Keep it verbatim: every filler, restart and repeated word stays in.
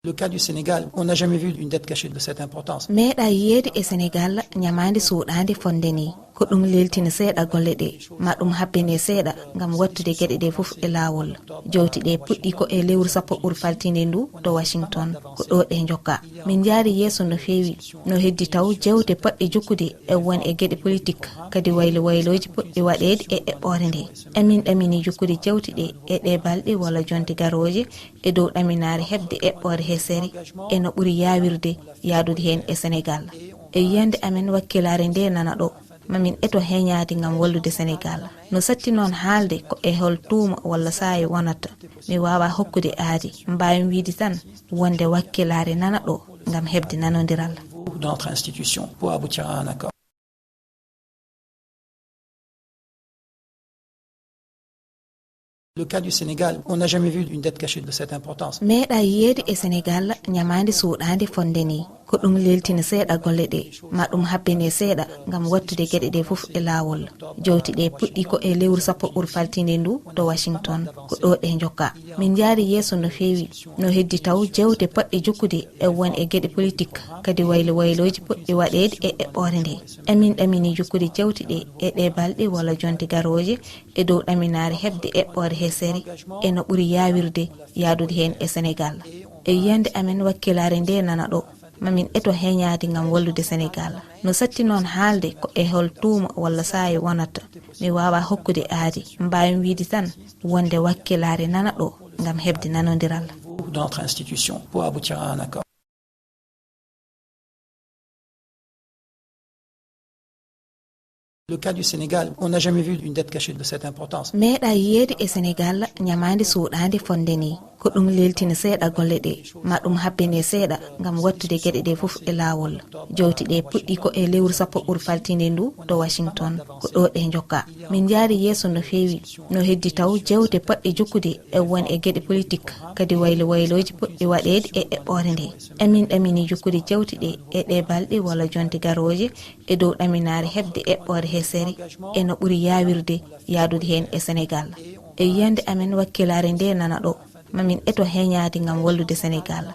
Le cas du Sénégal, on n'a jamais vu une dette cachée de cette importance. Meeɗa yiyeede e Senegal ñamaande suuɗaande fonde nii. Ko ɗum leeltina seeɗa golle ɗe, ma ɗum habbine seeɗa ngam wattude geɗe ɗe fof e laawol. Jowte ɗe puɗɗi ko e lewru sappo ɓur faltiinde ndu to Washington. Ko ɗo ɗe njokka. Min njaari yeeso no feewi. No heddi taw jewte poɗɗe jokkude e won e geɗe politik, kadi waylo waylooji poɗɗi waɗeede e eɓɓoore nde. Emin ɗamini jokkude jewte ɗe e ɗe balɗe walla jonte garooje e dow ɗaminaare heɓde eɓɓoore he sere e no ɓuri yaawirde yahdude heen e Senegal. E yiyannde amen wakkilaare nde nana ɗo, ma min eto heñaade ngam wallude Senegal. No satti noon haalde ko e hol tuuma walla saayo wonata. Mi waawaa hokkude aadi, mbaawi-mi wiyde tan wonde wakkilaare nana ɗo ngam heɓde nanondiral. Dans notre institution pour aboutir à un accord. Le cas du Sénégal, on n'a jamais vu une dette cachée de cette importance. Meeɗa yiyeede e Senegal ñamaande suuɗaande fonde nii. Ko ɗum leeltina seeɗa golle ɗe, ma ɗum habbine seeɗa ngam wattude geɗe ɗe fof e laawol. Jowte ɗe puɗɗi ko e lewru sappo ɓur faltiinde ndu to Washington. Ko ɗo ɗe njokka. Min njaari yeeso no feewi. No heddi taw jewte poɗɗe jokkude e won e geɗe politik, kadi waylo waylooji poɗɗi waɗeede e eɓɓoore nde. Emin ɗamini jokkude jewte ɗe e ɗe balɗe walla jonte garooje e dow ɗaminaare heɓde eɓɓoore he sere e no ɓuri yaawirde yahdude heen e Senegal. E yiyannde amen wakkilaare nde nana ɗo, ma min eto heñaade ngam wallude Senegal. No satti noon haalde ko e hol tuuma walla saayo wonata. Mi waawaa hokkude aadi, mbaawi-mi wiyde tan wonde wakkilaare nana ɗo ngam heɓde nanondiral. Dans notre institution pour aboutir à un accord. Le cas du Sénégal, on n'a jamais vu une dette cachée de cette importance. Meeɗa yiyeede e Senegal ñamaande suuɗaande fonde nii. Ko ɗum leeltina seeɗa golle ɗe, ma ɗum habbine seeɗa ngam wattude geɗe ɗe fof e laawol. Jowte ɗe puɗɗi ko e lewru sappo ɓur faltiinde ndu to Washington. Ko ɗo ɗe njokka. Min njaari yeeso no feewi. No heddi taw jewte poɗɗe jokkude e won e geɗe politik, kadi waylo waylooji poɗɗi waɗeede e eɓɓoore nde. Emin ɗamini jokkude jewte ɗe e ɗe balɗe walla jonte garooje e dow ɗaminaare heɓde eɓɓoore he sere e no ɓuri yaawirde yahdude heen e Senegal. E yiyannde amen wakkilaare nde nana ɗo, ma min eto heñaade ngam wallude Senegal.